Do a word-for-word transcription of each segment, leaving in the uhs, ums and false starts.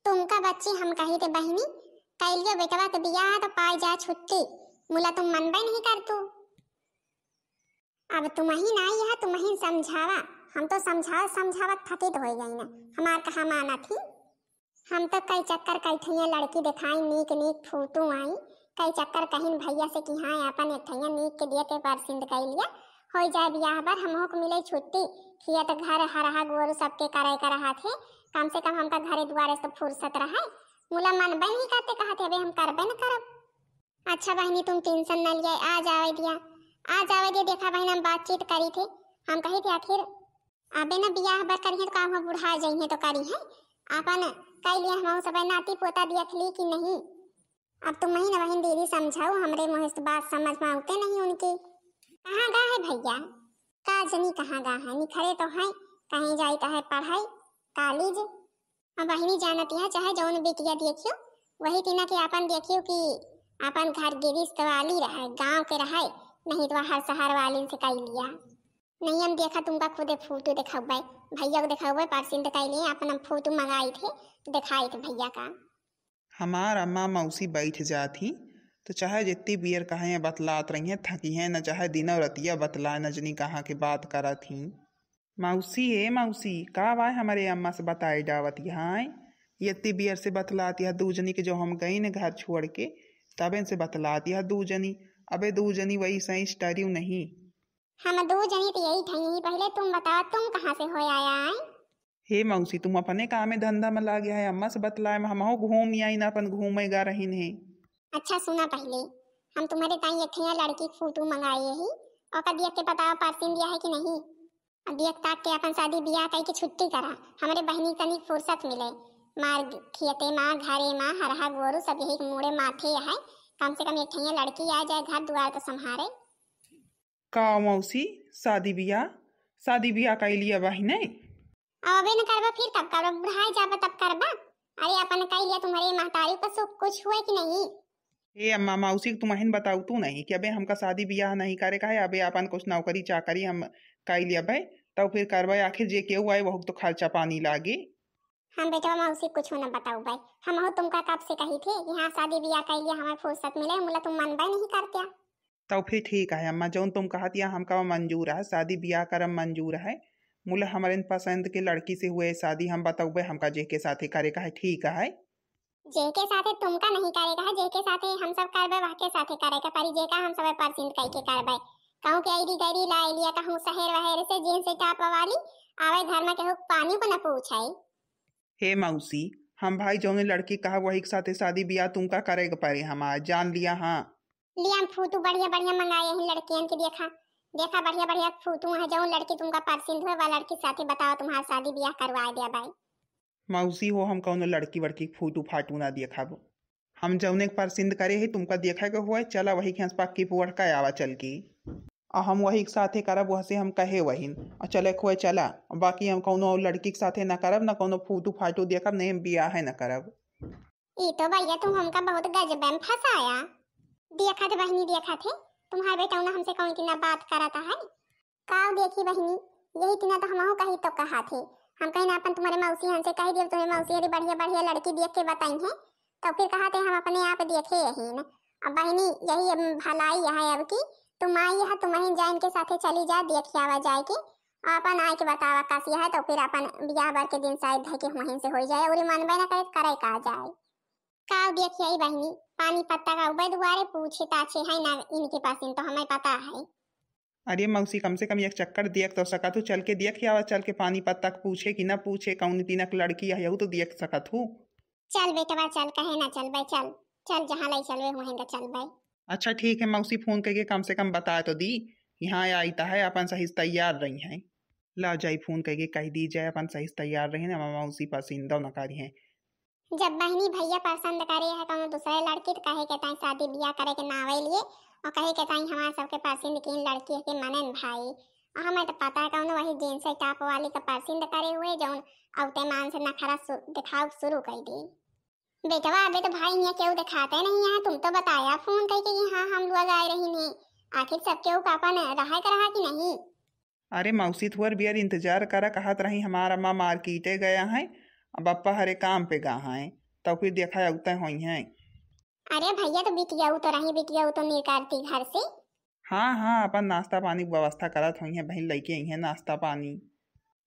तुमका बच्ची हम कही थे बहिनी, कइ लियो बेटवा के बियाह तो पाई जा छुट्टी, मुला तुम मनबे नहीं करतू। अब तुमही नाई है, तुमही समझावा, हम तो समझावत समझावत थकित होइ गइन, हमार कहा मानत ही। हम तो कई चक्कर कई ठइया लड़की देखाई, नीक नीक फोटो आई, कई चक्कर कहिन भइया से कि हाँ, अपन एक ठइया नीक के दिया के परसिंद कइ लिया, होइ जाए बियाह बर, हमहू के मिले छुट्टी, खेत घर हरहा गोरू सबके करे के रहा थे, कम से कम हमका घरे दुआरे से फुर्सत रहे। मुला मनबे नहीं करते, कहत हे, "अबे हम करबे न करब।" अच्छा बहिनी, तुम tension न लिया, आ जावे दिया, आ जावे दिया। देखा बहिन, हम बातचीत करी थे, हम कही थे, आखिर अबे न बियाह बर करिहे तो का हुआ, बुढ़ा जइहे तो करिहे, अपन कइ लिया, हम सब नाती पोता देख ली कि नहीं। अब तुमही न बहिन दीदी समझाऊ, हमरे मुँहे से बात समझ में आउते नहीं उनके। कहाँ गा है भइया? का जनी कहाँ गा है, निखरे तो है, कहीं जाइत है पढ़ाई, college। अब बहिनी जानत है, चाहे जौन बिटिया देखियो, वही तिना के आपन देखियो कि आपन घर गिरिस्त वाली रहे, गाँव के रहे, नहीं तो हर शहर वालिन से कइ लिया। नहीं, हम देखा तुमका खुदे फोटो देखाउबे, भइया को देखाउबे, परसिंद कइ लिए, आपन हम फोटो मंगाई थे, देखाई थे भइया का। हमार अम्मा मौसी बैठ जात ही, तो चाहे जितनी बियर कहे बतलात रही हैं, थकी हैं न, चाहे दिनों रतिया बतलाए न, जनी कहाँ के बात करत ही। मौसी, ए मौसी, का बाय हमरे अम्मा से बताए जावत यहाँ? ये इतनी बियर से बतलात यह दू जनी के, जो हम गई न घर छोड़ के, तबे से बतलात यह दू जनी। अबे दू जनी वही सही स्टरियो नहीं। हम दू जनी तो यही ठही ही, पहिले तुम बताओ, तुम कहाँ से हो आया है? हे मौसी, तुम अपने कामे धंधा में लागे है, अम्मा से बतलाए में हमहू घूम आई ना, अपन घूमे गा रहीन है। अच्छा सुना, पहिले हम तुम्हारे ताई एक ठिया लड़की के फोटो मंगाए ही, ओका देख के बताओ परसिंद दिया है कि नहीं। अब देख ताक के अपन शादी बियाह कई के छुट्टी करा, हमरे बहिनी तनी फुर्सत मिले, मार खेते मा घरे मा हरहा गोरू सब यही के मूड़े माथे है, कम से कम एक ठिया लड़की आ जाए घर दुआर तो संभारे। का मौसी, शादी बियाह, शादी बियाह कइ लिया बहिने? अबे न करबा, फिर कब करबा? बुढ़ाए जाबा तब करबा। अरे अपन कइ लिया, तुम्हारे महतारी का सुख कुछ हुए कि नहीं? ए अम्मा, मौसी के तुमहिन बताऊ तू नहीं कि अबे हमका शादी बियाह नहीं करे का है, अबे अपन कुछ नौकरी चाकरी हम कइ लिया भाई, तब फिर करबे। आखिर जे केहू आए वहू तो खर्चा पानी लागे। हम बेटवा मौसी कुछ न बताऊ भाई, हमहू तुमका कब से कही थे कि हाँ शादी बियाह कइ लिया, हमें फुर्सत मिले, मुला तुम मनबे नहीं करत्या। तब फिर ठीक है अम्मा, जौन तुम कहत या हमका मंजूर है, शादी बियाह करम मंजूर है। मुला हमरे पसंद के लड़की से हुए शादी, हम बतौबे हमका जेके साथे करे का है, ठीक है। जेके साथे तुमका नहीं करे का है, जेके साथे हम सब करबे, वहके साथे करे का परी, जेका हम सब परसिंद कई के करबे। कहूँ के ऐरी गैरी लाए लिया, कहूँ शहर वहर से, जींस टॉप वाली आवे घर में, केहू पानी को न पूछे। हे मौसी, हम भाई जौने लड़की कहब वही के साथे शादी बियाह तुमका करे के परे, हमार जान लिया। हाँ। लिया हम फोटो बढ़िया बढ़िया मंगाए हैं लड़कियन के, देखा, देखा बढ़िया बढ़िया फोटो है, जौन लड़की तुमका पसंद हुए वा लड़की साथे बताओ, तुम्हार शादी बियाह करवाए दिया भाई। मौसी हो, हम कौनो लड़की वड़की के फोटो फाटू ना देखब, हम जौने के पसंद करे है तुमका देखे के हुए, चला वही के यहाँ से पक्की पोढ़ का आवा चल के। आ हम वही के साथे करब, वहसे हम कहे वहीन। आ चले खोए चला, बाकी हम कौनो और लड़की के साथे ना करब, ना कौनो फोटो फाटो देखब, नहीं हम बियाह है ना करब। ई तो भैया तुम हमका बहुत गजबे में फंसाया। देखा थे बहिनी, देखा थे, तुम्हारे बेटौना हमसे कौन की ना बात करता है। काव देखी बहिनी, यही तिना तो हमहू कही तो कहा थे। हम कहीं ना अपन तुम्हारे मौसी हन से कह दिए, तुम्हारे मौसी हरी बढ़िया बढ़िया लड़की देख के बताई है, तो फिर कहा थे हम अपने आप देखे यही न। अब बहिनी यही अब भलाई है अब की तुम आई है, तुम वहीं जाइन के साथे चली जा, देख आवा जाए के, अपन आए के बतावा कसी है, तो फिर अपन बियाह बर के दिन शायद है कि वहीं से हो जाए, और मनबे ना करे, करे का जाए। काव देख आई बहिनी, पानी पत्ता का उबे दुआरे पूछे ताछे है ना इनके पास, इन तो हमें पता है। अरे मौसी, कम से कम एक चक्कर देख तो सकत हूँ, चल के देख आवा, चल के पानी पत्ता के पूछे कि ना पूछे, कौन तिनक लड़की है, यहू तो देख सकत हूँ। चल बेटवा चल, कहे ना चलबे, चल, चल जहाँ लाई चलबे वहीं का चलबे। अच्छा ठीक है मौसी, फोन करके कम से कम बता तो दी, यहाँ आई तो है, अपन सही से तैयार रही हैं। ला जाई फोन करके कह दी जाए, अपन सही से तैयार रही ना, मौसी पसंद न करी हैं। जब बहिनी भैया पसंद करे है कौनो दूसरे लड़की, तो कहे के ताई शादी बियाह करे के नावे लिए, और कहे के ताई हमारे सबके पसंद की लड़की है कि मनन भाई। और हमें तो पता है कौनो वही जींस टॉप वाली का पसंद करे हुए, जौन औते मान से नखरा सु-, दिखाओ शुरू कर दी। बेटवा, अबे तो भाई यहाँ केहू दिखाते नहीं है, तुम तो बताया फोन करके कि हाँ हम लोग आए रही नहीं। आखिर सब केहू का अपन रहा के रहा कि नहीं? अरे मौसी, थोर बियर इंतजार करा, कहत रही हमार अम्मा मार्केटे गया है, अब बप्पा हरे काम पे गा हैं, तउ फिर देखा अउते होइहैं। अरे भइया, तो बिटिया उ तो रही, बिटिया उ तो निकरती घर से। हाँ, हाँ, अपन नाश्ता पानी के व्यवस्था करत होइहैं, बहिन लइके अइहैं नाश्ता पानी।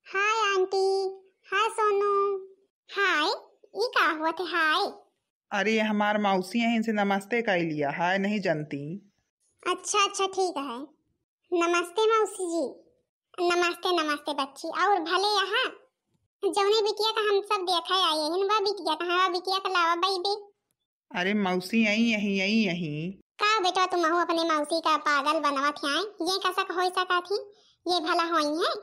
हाय आंटी, हाय सोनू, हाय, ई का होत है हाय? अरे, ये हमार मौसी हैं, इनसे नमस्ते कइ लिया, हाय नहीं जनती। अच्छा, अच्छा, ठीक है। नमस्ते मौसी जी। नमस्ते, नमस्ते बच्ची। और भले यहाँ जौने बिटिया का हम सब देखे आए हैं, वह बिटिया कहाँ? वह बिटिया का लावा बइबे। अरे मौसी, यहीं, यहीं, यहीं, यहीं। का बेटवा, तुमहू अपने मौसी का पागल बनवत हैं? ये कसक होइ सकत ही? ये भला होइहैं?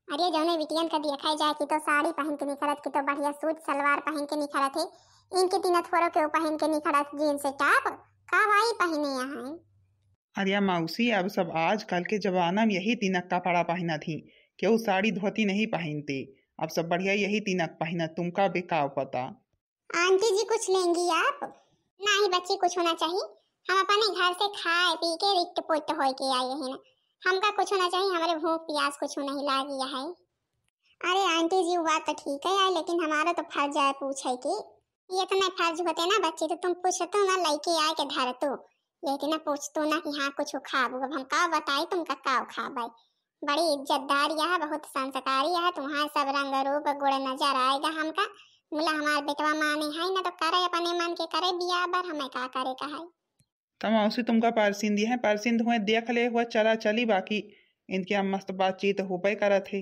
अरे जौने बिटियन का देखे जाए कि तो साड़ी पहिन के निकरत, कि तो बढ़िया सूट सलवार पहिन के निकरत है, इनके तीन थोरो के पहिन के निकरत jeans top, का भाई पहिने यहाँ? अरे मौसी, अब सब आजकल के जमाना में यही तीनक कपड़ा पहिनत ही, केहू साड़ी धोती नहीं पहिनते, अब सब बढ़िया यही तीनक पहिनत, तुमका बे का पता। आंटी जी, कुछ लेंगी आप? नहीं बच्ची, कुछ होना चाहिए, हम अपने घर से खाए पी के रिट्ट पुट्ट होए के आए हैं ना, हमका कुछ होना चाहिए, हमारे भूख प्यास कुछ नहीं लागी है। अरे आंटी जी, वो बात तो ठीक है, लेकिन हमारा तो फर्ज है पूछे के, ये इतना फर्ज होते ना बच्ची, तो तुम पूछतू ना, लइके आए के धरतू, ये इतना पूछतू ना कि हाँ कुछ खाबू। अब हम का बताई तुमका का खाबे, बड़ी इज्जतदार यह, बहुत संस्कारी यह, तुम्हारे सब रंग रूप गुण नजर आएगा हमका। मुला हमार बेटवा माने है ना, तो करे अपने मन के करे बियाह बर, हमें का करे का है। तो मौसी तुमका परसिंद है, परसिंद हुए देख ले हुआ चला चली, बाकी इनके हम मस्त बातचीत होबे करत है।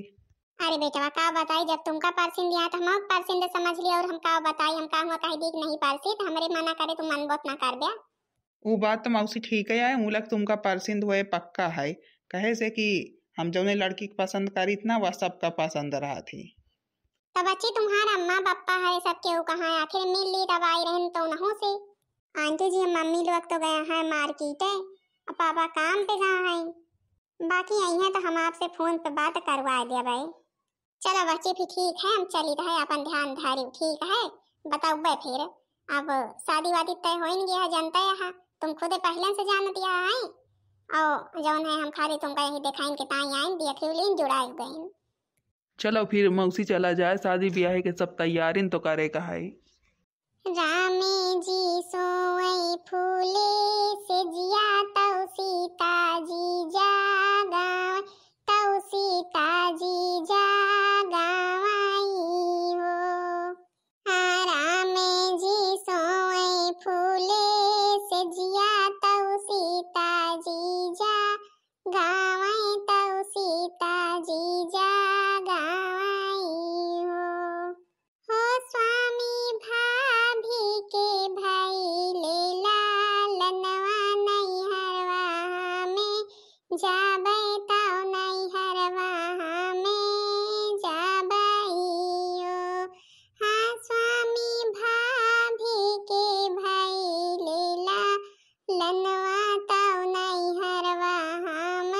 अरे बेटवा का बताई, जब तुमका परसिंद है तो हम परसिंद समझ लिया, और हम का बताई, हम का हुआ कह दी कि नहीं परसिंद, हमरे मना करे तो मन बोत ना कर ब्या। उ बात तो मौसी ठीक है, मुलक तुमका परसिंद होए पक्का है, कहे से कि हम जौने लड़की के पसंद करीत ना, वह सबका पसंद रहत ही। तो बच्ची, तुम्हार अम्मा पप्पा है, सब केहू कहाँ है? आखिर मिल ली तब आई रहन तो नहो से। आंटी जी, मम्मी लोग तो गया है मार्केट है, अब पापा काम पे गया है, बाकी आई हैं तो हम आपसे फोन पे बात करवा दिया भाई। चलो बच्ची, फिर ठीक है, हम चली रहे, अपन ध्यान धारी, ठीक है, बताउबे फिर। अब शादी वादी तय होइन गया है, जनता यहाँ, तुम खुदे पहले से जान दिया है। और जौन है, हम खाली तुमका यही देखाइन के ताई आइन, देखी उलीन जुड़ाई गइन। चलो फिर मौसी चला जाए, शादी ब्याह के सब तैयारी तो करे का है। रामे जी सोए फूले से जिया, तौ सीता जी जागावे, तौ सीता जी जागावई हो। हाँ, रामे जी सोए फूले से जिया, तौ सीता जी जागावई, तौ सीता जी जागावई हो। हो स्वामी भाभी के भइले लालनवा, नैहरवा में जाबै तौ नैहरवा में जाबै हो। हाँ स्वामी भाभी के भइले लालनवा, तौ नैहरवा हम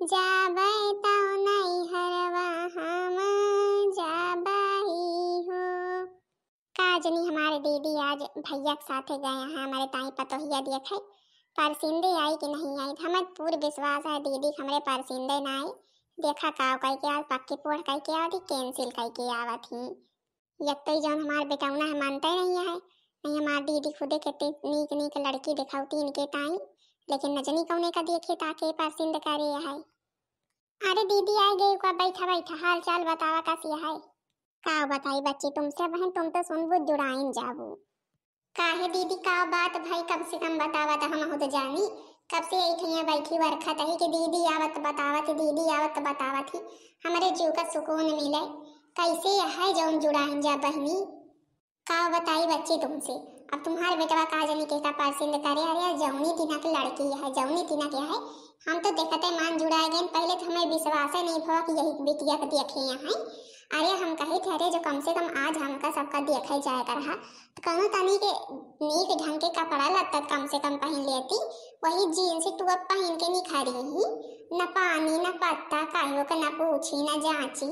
जाबै, तौ नैहरवा हम जाबै हो। का जनी हमारे दीदी आज भैया के साथे गए हैं, हमारे ताई पतोहिया देखे, परसिंदे आई कि नहीं आई। हमें पूर्ण विश्वास है दीदी के हमरे परसिंदे ना आई। देखा का कह के आज पक्की पोढ़ कह के आवत ही, cancel कह के आवत ही। एक तो ई जौन हमार बेटौना है, मानते नहीं है, नहीं हमार दीदी खुदे के ती-, नीक नीक लड़की दिखौती इनके ताई, लेकिन न जनी कौने का देखे ताके परसिंद करे है। अरे दीदी, आइ गई का, बैठा बैठा, हाल चाल बतावा, कसी है? का बताई बच्ची तुमसे बहन, तुम तो सुनबू जुड़ाइन जाबू। काहे दीदी, का बात भाई, कम से कम बतावा तो हमहू तो जानी। कब से यही ठैया बैठी बरखत है कि दीदी आवत बतावत ही, दीदी आवत बतावत ही, हमरे जीव का सुकून मिले। कैसे है जौन जुड़ाइन जा बहनी? का बताई बच्ची तुमसे, अब तुम्हार बेटवा का जनी के का परसिंद करे। अरे जौनी तिना के लड़की है, जौनी तिना के है, हम तो देखते मान जुड़ाए गए। पहले तो हमें विश्वास ही नहीं भवा कि यही बिटिया के देखे हैं। अरे हम कहे थे, अरे जो कम से कम आज हमका सबका देखे जाए कर रहा, तो कौनो तनी के नीक ढंग के कपड़ा लत्ता कम से कम पहन लेती। वही jeans top पहन के निखरी ही, न पानी न पत्ता, काहियो के न पूछी न जांची।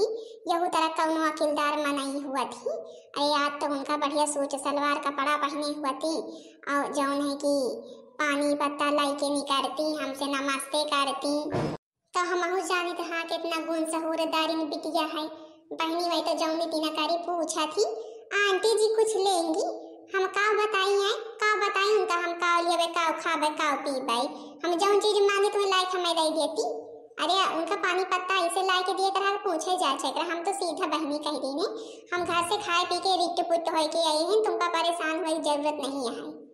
यहू तरह कौनो अकिलदार मनई हुआ थी। अरे आज तो उनका बढ़िया सूट सलवार कपड़ा पहने हुआ थी, और जौन है कि पानी पत्ता लइके निकरती, हमसे नमस्ते करती। तो हमहू जानित हाँ कितना गुण सहूर दारिन बिटिया है। बहिनी, वही तो जौनी तीना करी पूछा थी, आंटी जी कुछ लेंगी, हम का बताई हैं, का बताई उनका, हम का लेबे, का खाबे, का पीबे, हम जौन चीज मांगी तुम्हें लाइक हमें दे देती। अरे उनका पानी पत्ता ऐसे लाए के दिए तरह पूछे जा छे, हम तो सीधा बहिनी कह दी ने, हम घर से खाए पी के रिट्ट पुट्ट होए के आई हैं, तुमका परेशान होए की जरूरत नहीं है।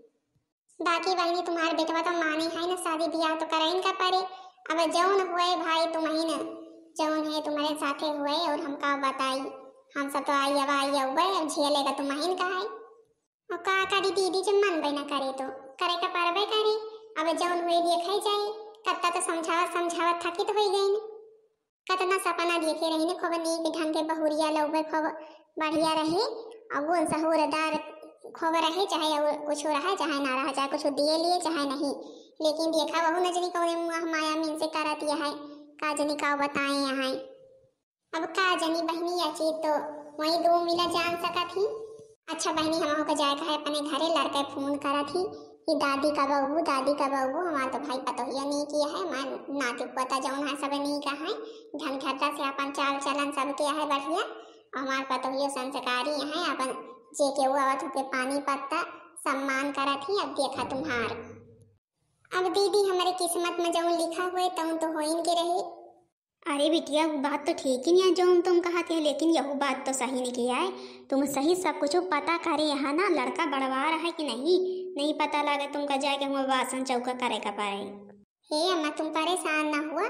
बाकी बहिनी तुम्हार बेटवा तो माने है न, शादी ब्याह तो करइन का परे। अब जौन हुए भाई तुम्हें न, जौन है तुम्हारे साथे हुए और हम का बताई, हम सब तो आई अब आई हुए, अब झेलेगा तुम्हें का है। और का करी दीदी, जब मन बे न करे तो करे का परबे करे। अब जौन हुए देखे जाए, कत्ता तो समझावत समझावत थकित होई गई न। कतना सपना देखे रही ने, खूब नीक ढंग के बहुरिया लौबे, खूब बढ़िया रहे, और गुण सहूरदार खूब रहे, चाहे और कुछ रहे चाहे ना रहे, चाहे कुछ दिए लिए चाहे नहीं, लेकिन देखा वहू न जनी कौने मुँह माया मीन से करत यह है, का जनी का बताए यहाँ। अब का जनी बहिनी, या चीज तो वही दो मिला जान सकत ही। अच्छा बहिनी, हम के जाए का है अपने घरे, लड़के फोन करत ही कि दादी कब अबू, दादी कब अबू, हमार तो भाई पतोहिया नीक है, हमार नाती पोता जौन है सब नीक है, ढंग ढड्डा से अपन चाल चलन सबके है बढ़िया, और हमार पतोहियो संस्कारी है, अपन जे के वो आवत होके पानी पत्ता सम्मान करत ही। अब देखा तुम्हार, अब दीदी हमारे किस्मत में जौन लिखा हुए तौन तो होइन के रही। अरे बिटिया, वो बात तो ठीक ही नहीं है जौन तुम कहत है, लेकिन यहू बात तो सही नहीं किया है। तुम सही सब कुछ पता करे यहाँ ना, लड़का बड़वार है कि नहीं, नहीं पता लगे तुमका जाके हुआ बासन चौका करे का पड़े। हे अम्मा, तुम परेशान ना हुआ,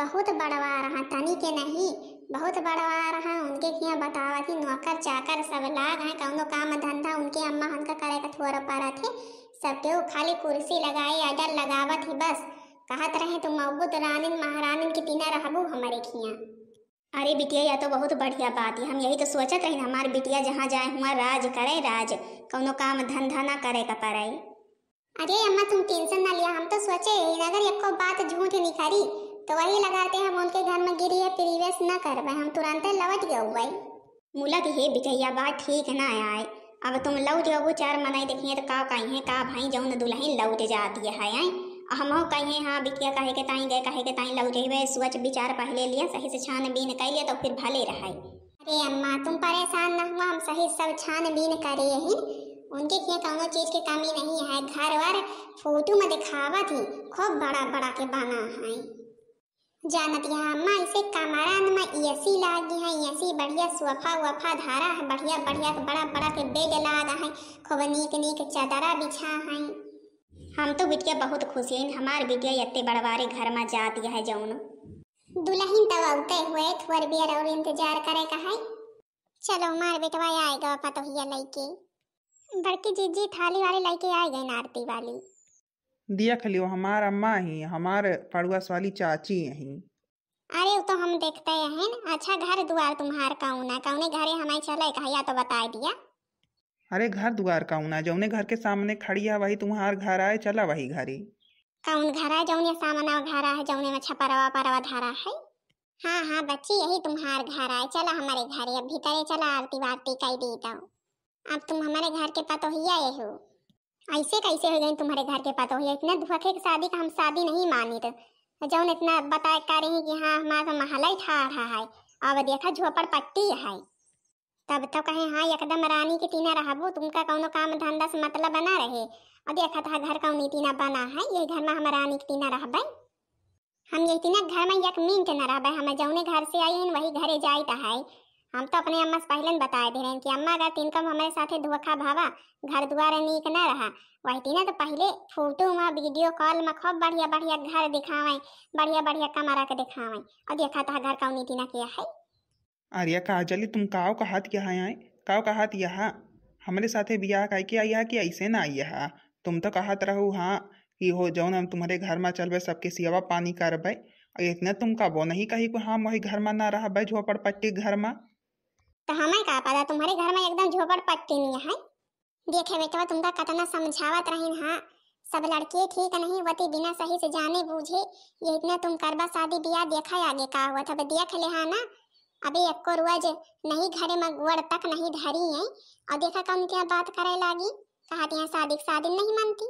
बहुत बड़वार है, तनी के नहीं, बहुत बड़वार है। उनके किया बतावत ही, नौकर चाकर सब लाग है, कौनो काम धंधा उनके अम्मा उनका करे का थोड़ा पड़त है, सबके वो खाली कुर्सी लगाए, order लगावत ही बस। कहत रहे, "तुम अबू तो रानिन महारानिन की तीना रहबू हमरे खिया।" अरे बिटिया, यह तो बहुत बढ़िया बात है। हम यही तो सोचत रही, हमार बिटिया जहाँ जाए हुआ राज करे, राज, कौनो काम धंधा ना करे का पड़े। अरे अम्मा, तुम tension ना लिया, हम तो सोचे ही, अगर एको बात झूठ निकली तो वही लगाते हम उनके घर में गिरी है, प्रवेश ना करबे, हम तुरंते लौट गए हुए। मुला के हे बिटिया, बात ठीक ना आए। अब तुम लौट जाओ, चार मनई देखिए तो का कहिए, का भाई जौन दुल्हन लौट जाती है, हैं? आ हमहू कहिए, हाँ बिटिया, कहे के ताई गए, कहे के ताई लौट जाइबे। सोच विचार पहले लिया, सही से छानबीन कर लिया तो फिर भले रहे। अरे अम्मा, तुम परेशान न हुआ, हम सही सब छानबीन करे ही। उनके किए कौनो चीज की कमी नहीं है, घर वर फोटो में दिखावत ही, खूब बड़ा बड़ा के बना है। जानत यहाँ अम्मा, इसे कमरन में AC लागी है, AC बढ़िया सोफा वोफा धारा है, बढ़िया बढ़िया के बड़ा बड़ा के bed लागा है, खूब नीक नीक चादरा बिछा है। हम तो बिटिया बहुत खुश हैं, हमार बिटिया इतने बड़वारे घर में जात है जौन। दुल्हन तब औते हुए थोड़ बेर और इंतजार करे का है। चलो, हमार बेटवा आएगा पतोहिया लइके। बड़की जीजी थाली वाली लइके आए गए ना, आरती वाली। देख लियो, हमार अम्मा ही, हमार पड़ोस वाली चाची यही। अरे, वो तो हम देखते हैं। अच्छा, घर दुआर तुम्हार कौन है? कौने घरे हमारे चले कहिया तो बताए दिया। अरे, घर दुआर कौन है? जौने घर के सामने खड़ी है, वही तुम्हार घर आए, चला वही घरे। कौन घर है? जौने सामने घर है, जौने में छपरवा परवा धरा है। हाँ, हाँ बच्ची, यही तुम्हार घर आए, चला हमारे घरे, अब भीतरे चला, आरती वारती कई दी तो। अब तुम हमारे घर के पतोहिया ये हो। ऐसे कैसे हो गई तुम्हारे घर के पतोहिया? इतने धोखे के शादी का हम शादी नहीं मानी थे। जौन इतना बताए का रही कि हाँ, हमारा तो महला ही ठाढ़ा है, अब देखा झोपड़ पट्टी है। तब तो कहे, हाँ, एकदम रानी के तीना रहबू, तुमका कौनो काम धंधा से मतलब बना रहे। और देखा था घर कौनी तीना बना है, यही घर में हम रानी के तीना रहबे। हम यही तीना घर में एक मिनट न रहबे, हम जौने घर से आई हैं, वही घरे जाइत है। हम तो अपने अम्मा से पहले न बताए दे रहे हैं कि अम्मा, अगर तिनका हमारे साथे धोखा भावा, घर दुआर नीक न रहा, वही तीना तो पहले फोटो में, video call में खूब बढ़िया बढ़िया घर दिखावे, बढ़िया बढ़िया कमरा के दिखावे। और देखा था घर कौनी तीना के है। अरे काजली, तुम काव कहत यह आए? काव कहत यह? हमरे साथे बियाह कइके आई है कि ऐसे ना आई है? तुम तो कहत रहू, हाँ, कि हो जौन हम तुम्हारे घर में चलबे, सबके सेवा पानी करबे। और इतना तुम कबो नहीं कही को हम वही घर में ना रहबे, झोपड़ पट्टी घर में। तो हमें का पता, तुम्हारे घर में एकदम झोपड़ पट्टी नहीं है। देखे बेटवा, तुमका कतना समझावत रहिन हा, सब लड़के ठीक नहीं होती, बिना सही से जाने बूझे ये इतना तुम करबा शादी बियाह, देखा आगे का हुआ था, अब देख ले हा ना। अबे एको रोज नहीं घरे में गोड़ तक नहीं धरी है, और देखा कौन क्या बात करे लागी, कहा दिया शादी के शादी नहीं मानती।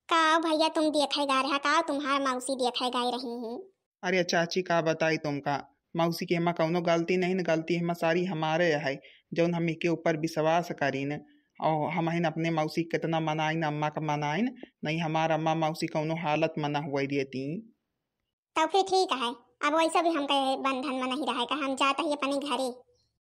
का भैया तुम देखे गा रहा, का तुम्हार मौसी देखे गा रही हैं? अरे चाची, का बताई तुमका, मौसी के एमा कउनो गलती नहीं न, गलती एमा सारी हमारे है, जउन हम एके ऊपर विश्वास करीन। और हमहिन अपने मौसी के कितना मनाइन, अम्मा का मनाइन, नहीं हमार अम्मा मौसी कउनो हालत में न हुए देती। तउ फिर ठीक है, अब वैसा भी हमके बंधन में नहीं रहे का, हम जात ही अपने घरे।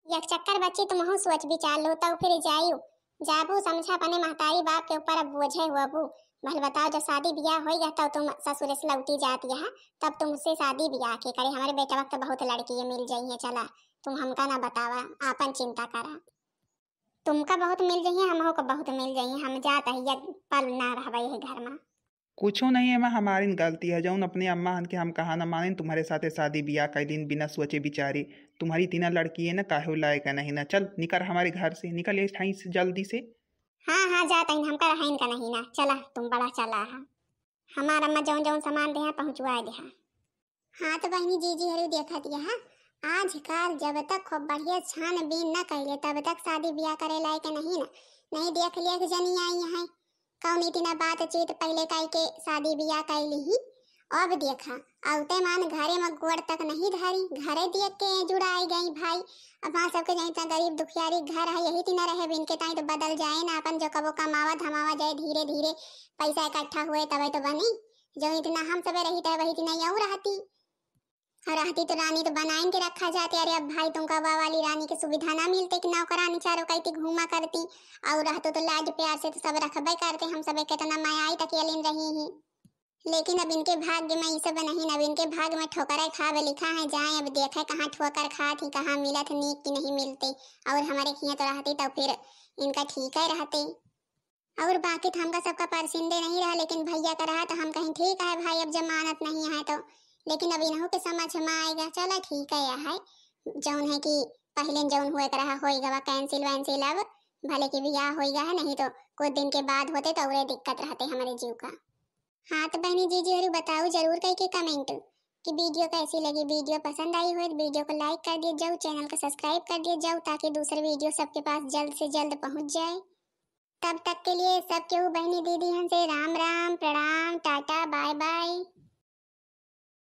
एक चक्कर बच्ची तुमहू सोच विचार लो, तउ फिर जाइयो, जाबू समझा अपने महतारी बाप के ऊपर अब बोझे हुआबू। भल बताओ, जब शादी ब्याह होई गया तब तुम ससुरे से लौटी जात यहाँ, तब तुमसे शादी ब्याह के करे? हमारे बेटवा के बहुत लड़की ये मिल जाई है, चला तुम हमका ना बतावा, आपन चिंता करा। तुमका बहुत मिल जाई है, हमहू का बहुत मिल जाई है, हम जात ही एक पल ना रहबे यही घर में। कुछो नहीं, एमा हमारी न गलती है, जउन अपने अम्मा हन के हम कहा न मानिन, तुम्हारे साथे शादी ब्याह कैलिन बिना सोचे विचारे। तुम्हारी इतना लड़की है ना, काहे लायक नहीं ना। चल निकर हमारे घर से, निकल ये ठाई से जल्दी से। हाँ, हाँ, जात ही, हमका रहाइन का नहीं ना। चला, तुम बड़ा चला हा। हमार अम्मा जउन जउन सामान देहा, पहुँचवा देहा। हाँ तो बहिनी, जीजी हरू देखत यह, आजकल जब तक खूब बढ़िया छानबीन न कइले, तब तक शादी ब्याह करे लायक नहीं ना। नहीं देख लिया कि जनी आई है, कउन इतना बातचीत पहले कई के शादी ब्याह कइली ही। अब देखा, औते मान घरे में गोड़ तक नहीं धरी, घरे देख के जुड़ाई गई भाई। अब वहाँ सबके जहीं इतना गरीब दुखियारी घर है, यही तीना रहे, इनके ताई तो बदल जाए ना, अपन जो कबो कमावा धमावा जाए धीरे धीरे, पैसा इकट्ठा हुए तबे तो बनी। जो इतना हम सबे रही तब वही इतना यूं रहती। और रहती तो रानी तो बनाइन के रखा जाते। अरे अब भाई तुमका बा वाली रानी के सुविधा ना मिलते कि नौकरानी चारों कइती घूमा करती। और रहतो तो लाड प्यार से तो सब रखबे करते, हम सबे कितना माया आई तक यलिन रही ही। लेकिन अब इनके भाग्य में ई सब नहीं, अब इनके भाग्य में ठोकरे खावे लिखा है। जाए अब देखे कहाँ ठोकर खात ही, कहाँ मिलत नीक की नहीं मिलते। और हमारे खिया तो रहती तो फिर इनका ठीक है रहते। और बाकी तो हमका सबका परसिंदे नहीं रहा, लेकिन भैया का रहा तो हम कहीं ठीक है भाई, अब जब मानत नहीं है तो। लेकिन अब इन्हों के समझ में आएगा, चला ठीक है, यह है जौन है कि पहले जौन हुए के रहा होई गवा cancel वैंसिल, अब भले कि ब्याह होई गया है, नहीं तो कुछ दिन के बाद होते तो औरे दिक्कत रहते हमारे जीव का। हाँ तो बहनी जीजी हरु बताओ जरूर कई के comment कि video कैसी लगी। Video पसंद आई हो तो video को like कर दिए जाओ, channel को subscribe कर दिए जाओ, ताकि दूसरे video सबके पास जल्द से जल्द पहुँच जाए। तब तक के लिए सब केहू बहनी दीदी हन से राम राम, प्रणाम, टाटा, bye bye।